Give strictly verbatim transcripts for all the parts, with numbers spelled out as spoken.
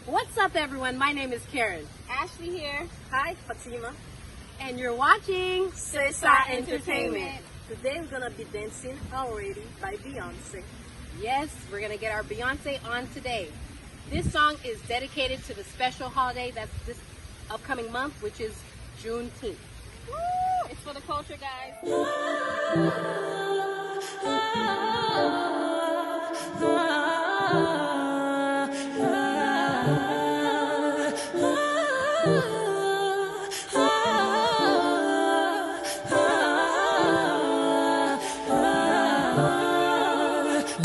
What's up, everyone? My name is Karen. Ashley here. Hi, Fatima. And you're watching Sesa Entertainment. Today we're gonna be dancing Already by Beyonce. Yes, we're gonna get our Beyonce on today. This song is dedicated to the special holiday that's this upcoming month, which is Juneteenth. Woo! It's for the culture, guys.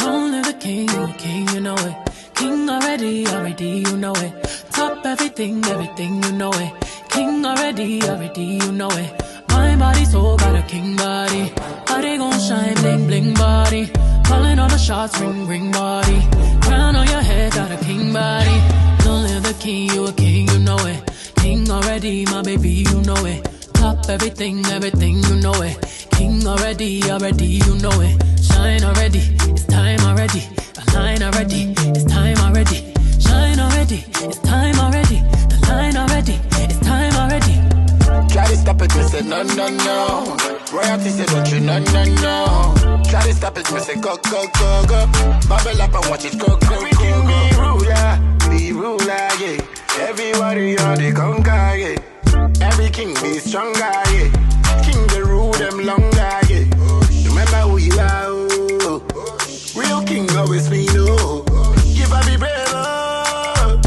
Long live the king, you a king, you know it. King already, already, you know it. Top everything, everything, you know it. King already, already, you know it. My body so got a king body. Body gon' shine, bling bling body. Calling all the shots, ring ring body. Crown on your head, got a king body. Don't live the king, you a king, you know it. King already, my baby, you know it. Top everything, everything, you know it. King already, already, you know it. Shine already, it's time already. The line already, it's time already. Shine already, it's time already. The line already, it's time already. Try to stop it, mi sè no, no, no. Royalty sè don't you, no, no, no. Try to stop it, mi sè go, go, go, go. Bubble up and watch it go, go, go, go. Everything be ruler, be ruler, yeah. Everybody on the conquer, yeah. Every king be stronger, yeah. King dey rule dem longer, yeah. Remember who you are, oh. Real king always win, oh. Give a be brave, oh.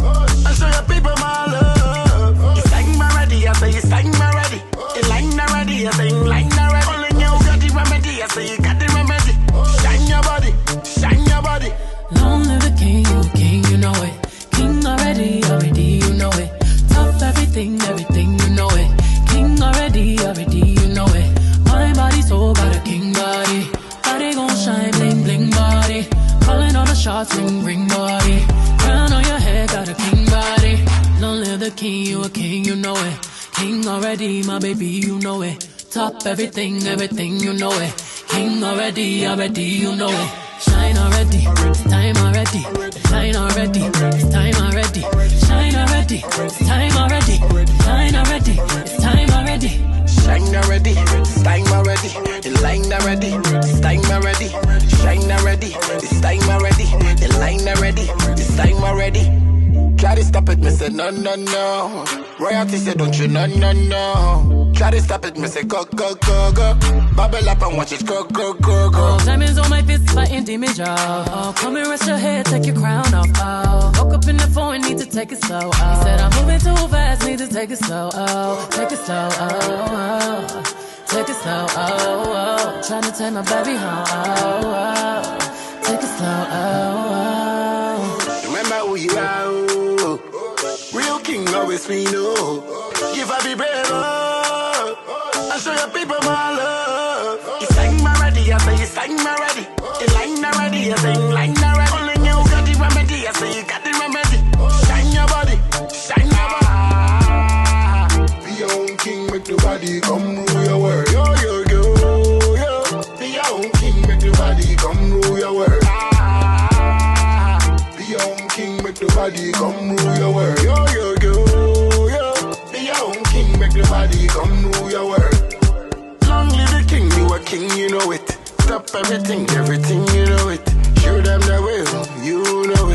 And show your people my love. It's time already, I say it's time already. In line already, I say in line already. Only you got the remedy, I say you got the remedy. Shine your body, shine your body. Long live the king, you a king, you know it. King already, already, you know it. Top everything, everything, you know it. King already, already, you know it. My body so got a king body. Body gon' shine, bling bling body. Calling all the shots, ring ring body. Crown on your head, got a king body. Long live the king, you a king, you know it. King already, my baby, you know it. Top everything, everything, you know it. King already, already, you know it. Shine already, it's time already. Shine already, it's time already. Shine already, it's time already. Shine already, it's time already. Shine already, it's time already. The line already, it's time already. Shine already, it's time already. The line already, it's time already. Try to stop it, mi sè no, no, no. Royalty sè don't you, no, no, no. Try to stop it, mi sè go, go, go, go. Bubble up and watch it go, go, go, go. Oh, diamonds on my fist, fighting demon jaw. Oh, come and rest your head, take your crown off. Oh, woke up in the phone, need to take it slow. Oh, he said I'm moving too fast, need to take it slow. Oh, take it slow. Oh, oh. Take it slow. Oh, oh. Trying to take my baby home. Oh, oh. Take it slow. Oh, oh. Remember who you are, oh. Real king always win, oh. Give a be brave, oh. And show your people my love. It's time already, I say it's time already. In line already, I say in line already. Only you got the remedy, I say you got the remedy. Shine your body, shine your body. Be your own king, make nobody come rule your world. Yo, yo, yo, yo. Be your own king, make nobody come rule your world. Ah, be your own king, make nobody come rule your world. Yo, yo, yo, yo. Be your own king, make nobody come rule your world. Long live the king, you a king, you know it. Stop everything, everything, you know it. Show them the way, you know